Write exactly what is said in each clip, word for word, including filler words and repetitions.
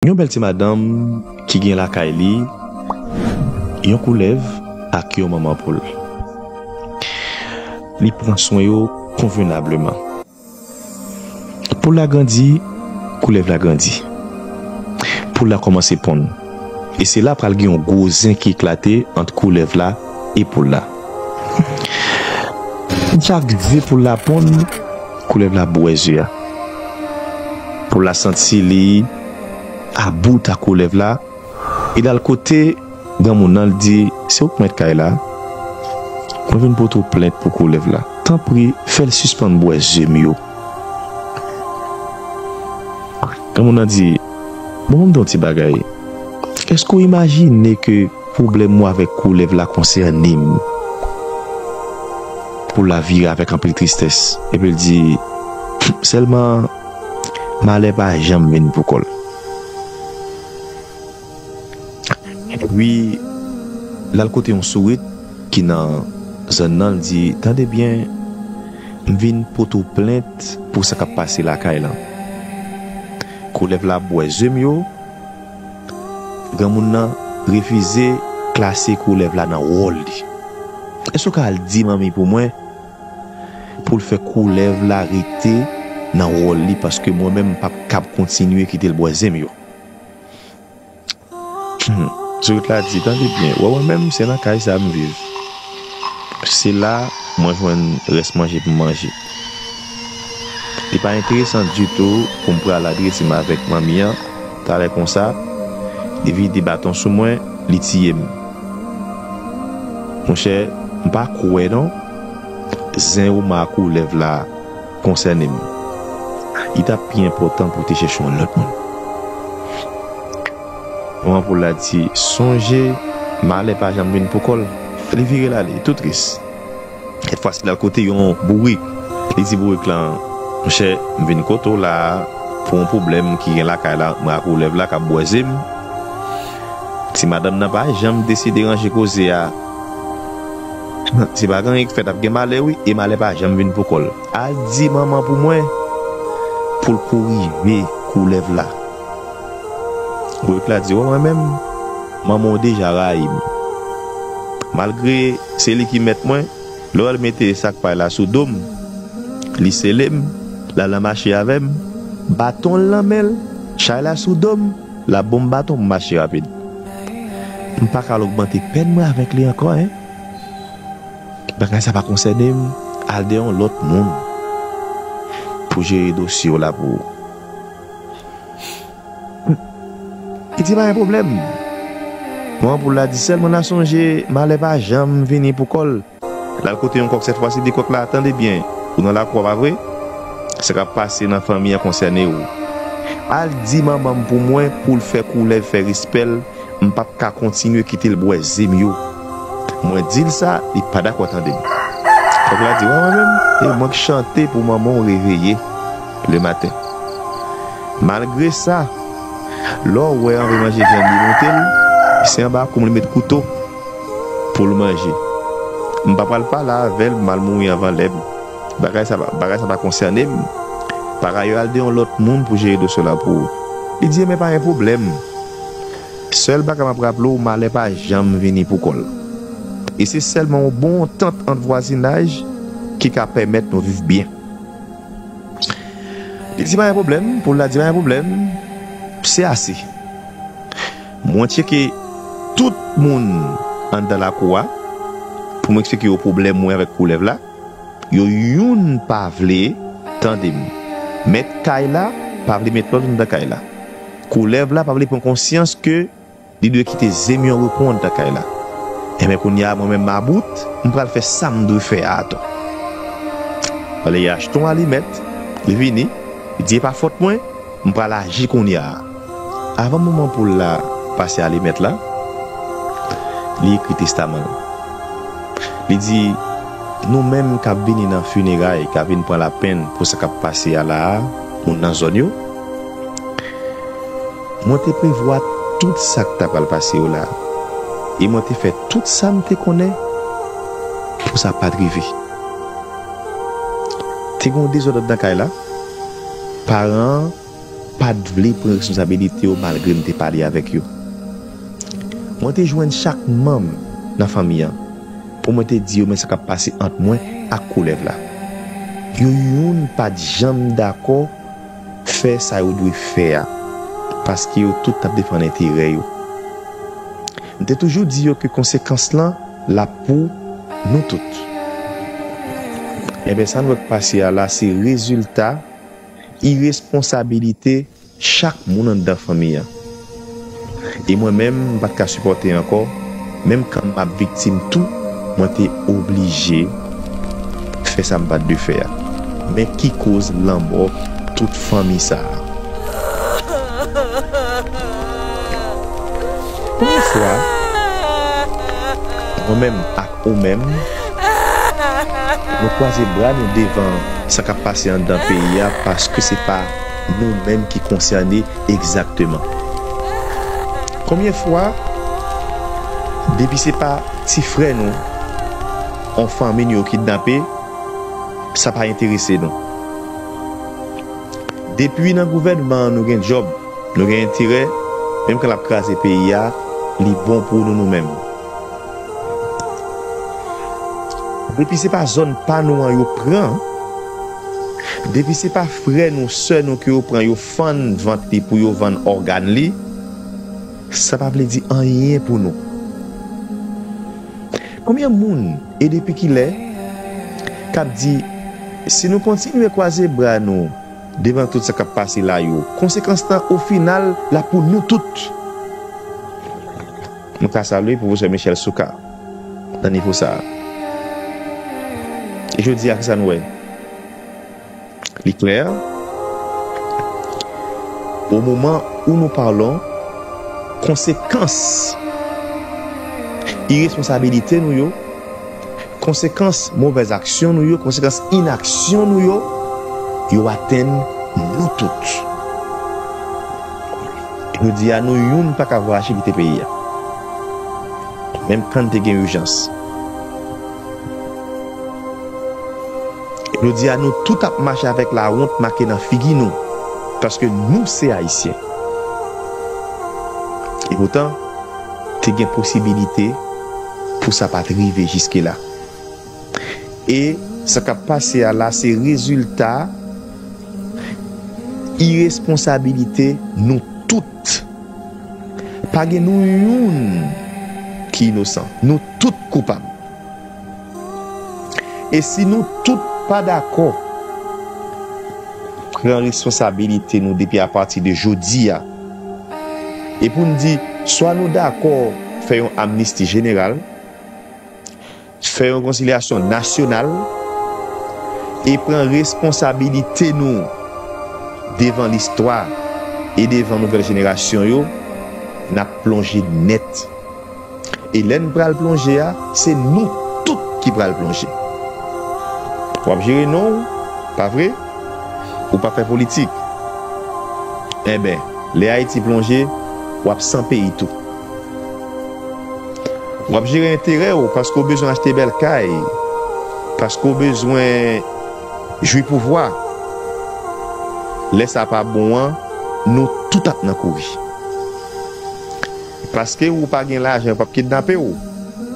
Yon bèl ti madanm ki gen lakay li yon koulèv ak yon manman poul. Li pran swen yo konvenableman. Poul la grandi, koulèv la grandi. Poul la kòmanse ponn. E se la pral gen yon gwo zen ki eklate ant koulèv la e poul la. Chak ze poul la ponn, koulèv la bwè ze a. Poul la santi li about ak koulèv la. E l al kote granmoun nan, l di, "Se ou k mèt kay la? Mwen vin pote w plent pou koulèv la. Tanpri, fè l sispann bwè ze m yo." Granmoun nan di, "Bon, ban m di w yon ti bagay. Èske w imajine ke pwoblèm ou avèk koulèv la konsène m?" Poul la vire avèk anpil tristès. Epi l di, "Sèlman, malè pa janm vin pou kò l." Epi, l al kote yon sourit ki nan zòn nan, l di, "Tande byen, m vin pote w plent pou sa k ap pase lakay lan. Koulèv la ap bwè ze m yo." Granmoun nan refize klase koulèv la nan wòl li. "Èske w ka al di manmi pou mwen pou l fè koulèv la rete nan wòl li, paske mwen menm m p ap kab kontinye kite l bwè ze m yo?" Hmm. Sourit la di, "Tande byen, wè mwen menm, se nan kay sa a m viv. Se la mwen jwenn rès manje pou m manje. Li pa enteresan ditou pou m pral adrese m avèk manmi an, talè konsa, li vide baton sou mwen, li tiye m. Monchè, m pa kwè non, zen ou ma koulèv la konsène m. Li t ap pi enpòtan pou w te chèche yon lòt moun." Manman poul la di, "Sonje, malè pa janm vin pou kò l." Li vire l ale, tou tris. Sèt fwa si, l al kote yon bourik. Li di bourik lan, "Monchè, m vin kote w la a pou yon pwoblèm ki gen lakay la, mwen ak koulèv la k ap bwè ze m. Ti madanm nan pa janm deside ranje koze a. Se pa gen anyen k fèt, ap gen malè wi, e malè pa janm vin pou kò l. Al di manman pou mwen, pou l korive koulèv la." Bourik la di, "Wè mwen menm, manman w deja rayi m. Malgre se li ki mèt mwen, lè w wè l mete sak pay la sou do m, li sele m, l al nan mache avè m, baton l nan men l, chay la sou do m, l ap ban m baton pou m mache rapid. M pa ka al ogmante pèn mwen avèk li ankò, en. Bagay sa pa konsène m, al dèyè yon lòt moun pou jere dosye w la pou ou." Li di, "Pa gen pwoblèm." Manman poul la di, "Sèlman n a sonje, malè pa janm vini pou kò l." L al kote yon kòk sèt fwa si, di kòk la, "Tande byen, ou nan lakou a, pa vre? Sa k ap pase nan fanmi an konsène w. Al di manman m pou mwen pou l fè koulèv fè respè l, m p ap ka kontinye kite l bwè ze m yo. Mwen di l sa, li pa dakò tande m." Kòk la di, "Wè mwen menm, e mwen k chante pou manman w reveye lematen. Malgre sa, lè w wè anvi manje vyann li moute l, se anba kou m li met kouto pou l manje. M pa pral pale avè l, m al mouri anvan lè m. Bagay sa pa, bagay sa pa konsène m. Parayè, al de yon lòt moun pou jere dosye w la pou ou." Li di, "Ebyen, pa gen pwoblèm. Sèl bagay m ap raple w, malè pa janm vini pou kò l. E se sèlman yon bon antant ant vwazinaj ki ka pèmèt nou viv byen." Li di, "Pa gen pwoblèm." Poul la di, "Pa gen pwoblèm. Se ase. Mwen tcheke tout moun anndan lakou a pou mwen eksplike yo pwoblèm mwen avèk koulèv la. Yo youn pa vle tande m. Mèt kay la pa vle met lòd anndan kay la. Koulèv la pa vle pran konsyans ke li dwe kite ze m yo reponn anndan kay la. Enben, kounye a, mwen menm m about, m pral fè sa m dwe fè a atò." Li achte yon alimèt, li vini, li di, "E pa fòt mwen, m pral aji kounye a." Avan manman poul la pase alimèt la, li ekri testaman l. Li di, "Nou menm k ap vini nan fineray, k ap vin pran lapenn pou sa k ap pase a la a, moun nan zòn yo, mwen te prevwa tout sa k ta pral pase yo la. E mwen te fè tout sa m te konnen pou sa pa t rive. Te gen yon dezòd anndan kay la. Paran an pa t vle pran responsabilite yo malgre m te pale avèk yo. Mwen te jwenn chak manm nan fanmi an pou mwen te di yo men sa k ap pase ant mwen ak koulèv la. Yo youn pa t janm dakò fè sa yo dwe fè a, paske yo tout t ap defann enterè yo. M te toujou di yo ke konsekans lan l ap pou nou tout. Enben, sa nou wè k pase a la, se rezilta iresponsabilite chak moun anndan fanmi an. E mwen menm, m pa t ka sipòte ankò, menm kan m ap viktim tou, mwen te oblije fè sa m pa t dwe fè a. Men ki koz lanmò tout fanmi sa a. Premye fwa, mwen menm ak ou menm, nou kwaze bra nou devan sa k ap pase anndan peyi a, paske se pa nou menm ki konsène egzakteman. Konbyen fwa, depi se pa ti frè nou, yon fanmi nou yo kidnape, sa pa enterese nou. Depi nan gouvènman an nou gen djòb, nou gen enterè, menm kan l ap kraze peyi a, li bon pou nou, nou menm. Depi se pa zòn pa nou an yo pran, depi se pa frè nou, sè nou ke yo pran, yo fann vant li pou yo vann ògàn li, sa pa vle di anyen pou nou. Konbyen moun e depi kilè k ap di, si nou kontinye kwaze bra nou devan tout sa k ap pase la yo, konsekans lan o final l ap pou nou tout? Nou ka salye Pwofesè Michel Soukar nan nivo sa a. E jodi a, kisa nou wè? Li klè, au moment où nous parlons, konsekans iresponsabilite nou yo, konsekans movèz aksyon nou yo, konsekans inaksyon nou yo, yo atenn nou tout. Jodi a, nou youn pa ka vwayaje kite peyi a. Menm kan te gen ijans. Jodi a, nou tout ap mache avèk lawont make nan figi nou, paske nou se Ayisyen. E poutan, te gen posibilite pou sa pa t rive jiske la. E sa k ap pase a la, se rezilta iresponsabilite nou tout. Pa gen nou youn ki inosan. Nou tout koupab. E si nou tout pa dakò pran responsabilite nou depi apati de jodi a, e pou n di, swa nou dakò fè yon amnisti jeneral, fè yon rekonsilyasyon nasyonal e pran responsabilite nou devan listwa e devan nouvèl jenerasyon yo, n ap plonje nèt. E lè n pral plonje a, se nou tout ki pral plonje. W ap jere non w, pa vre? Ou pa fè politik. Enben, lè Ayiti plonje, w ap san peyi tou. W ap jere enterè w paske w bezwen achte bèl kay, paske w bezwen jwi pouvwa. Lè sa pa bon an, nou tout ap nan kouri. Paske ou pa gen lajan, yo p ap kidnape w.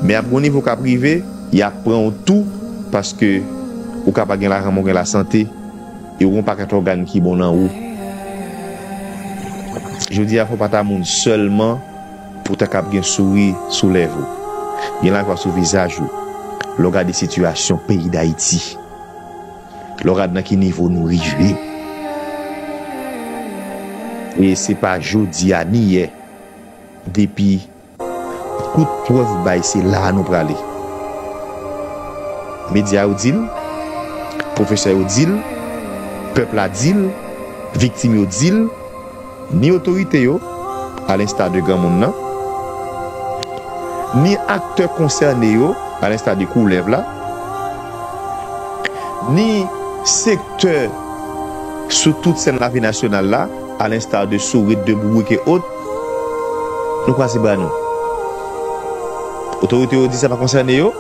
Men ap gon nivo k ap rive, y ap pran w tou, paske ou ka pa gen lajan, men w gen lasante, e w gen yon pakèt ògàn ki bon nan ou. Jodi a, fò w pa ta moun sèlman pou w ta kab gen souri sou lèv ou, gen lajwa sou vizaj ou, lè w gade sitiyasyon peyi Dayiti, lè w gade nan ki nivo nou rive. E se pa jodi a ni yè, depi kout prèv bay, se la a nou prale. Medya yo di l, pwofesè yo di l, pèp la di l, viktim yo di l, ni otorite yo, alensta de granmoun nan, ni aktè konsène yo, alensta de koulèv la, ni sektè sou tout sèn lavi nasyonal la, alensta de Sourit, de Bourik e ot, nou kwaze bra nou. Otorite yo di sa pa konsène yo.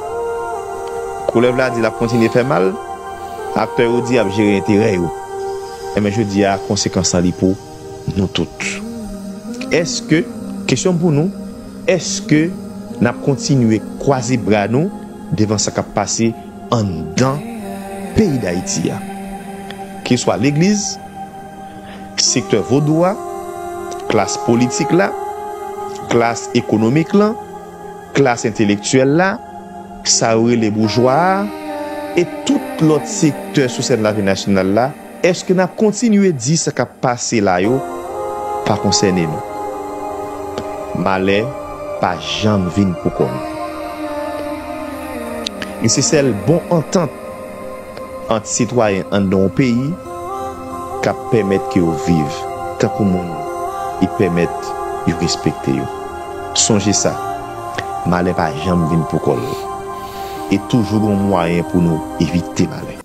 Koulèv la di l ap kontinye fè mal. Aktè yo di y ap jere enterè yo. Enben, jodi a, konsekans lan li pou nou tout. Èske, kesyon m pou nou, èske n ap kontinye kwaze bra nou devan sa k ap pase anndan peyi Dayiti a? Keswa legliz, sektè vodou a, klas politik la, klas ekonomik lan, klas entelektyèl la, sa yo rele boujwa a, e tout lòt sektè sou sèn lavi nasyonal la, èske n ap kontinye di sa k ap pase la yo pa konsène nou? Malè pa janm vin pou kò nou. E se sèl bon antant ant sitwayen anndan yon peyi k ap pèmèt ke yo viv tankou moun e pèmèt yo respekte yo. Sonje sa, malè pa janm vin pou kò l. E toujou gen yon mwayen pou nou evite malè.